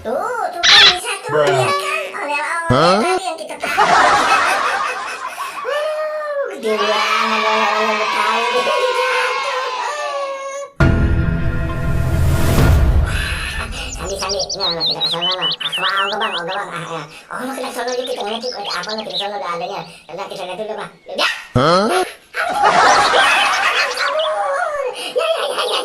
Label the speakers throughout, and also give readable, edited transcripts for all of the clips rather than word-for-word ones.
Speaker 1: Tuh kan bisa tuh, lihat kan oleh-oleh tadi yang kita tahu. Aduh, gede banget oleh-oleh Betawi dia jatuh. Sandi, nah kita ke sana loh. Ke bang, ya. Oh, lo kita sono yuk kita ngecek ada apa lo kita sono ada adanya. Nanti kita lihat dulu bang. Ya, kabur. Ya,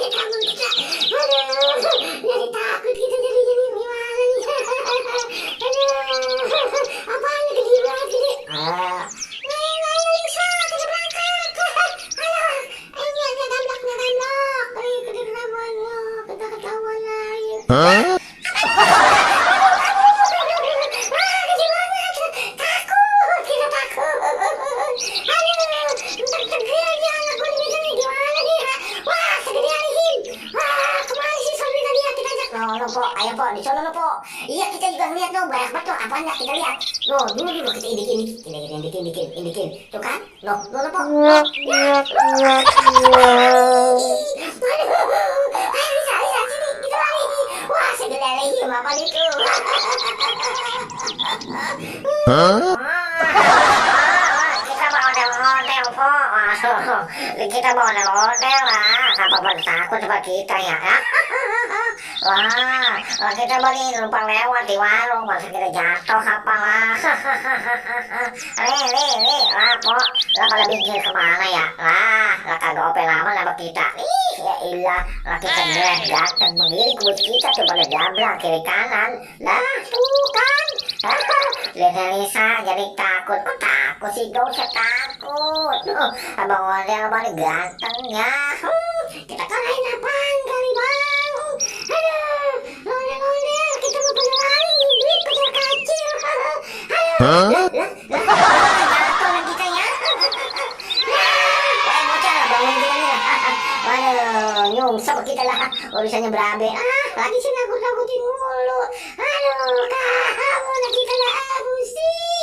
Speaker 1: kabur kita. Aduh, jadi takut kita jadi gimana nih? Aduh, apaan gede banget gede. Ayo, Lisa, kita berangkat. Ayo, ini gamblak. Kita ketahuan lo, kita ketahuan lagi. Ayo po, di sono po. Iya kita juga ngeliat no, banyak banget tuh. Apaan nggak kita lihat? No, dulu kita indikin. Tuh kan? No po. No. Ayo Lisa, sini kita lari. Wah, segede lihim apa itu? Kita bawa model po. Kita bawa model lah. Apa takut sama kita ya? Wah, kita beli numpang lewat di warung, masa kita jatuh apalah. Lah pok, lah pada bingung kemana ya? Lah kagak ope lama sama kita. Ya ilah, lah kita berat ganteng begini kubus kita tuh pada jablang kiri kanan. Lah tuh kan. Lihat Lisa jadi takut, kok takut sih dong, saya takut. Abang model balik gantengnya. Kita kalahin apaan kali bang? Aduh, model, kita mau pada lari, duit kecil kacil. Aduh, jatuh lagi kita ya. Bocah lah bangun kita nih. Waduh, nyungsep kita lah. Urusannya berabe. Lagi sih nakut-nakutin mulu. Aduh, kamu lah kita lah, pusing.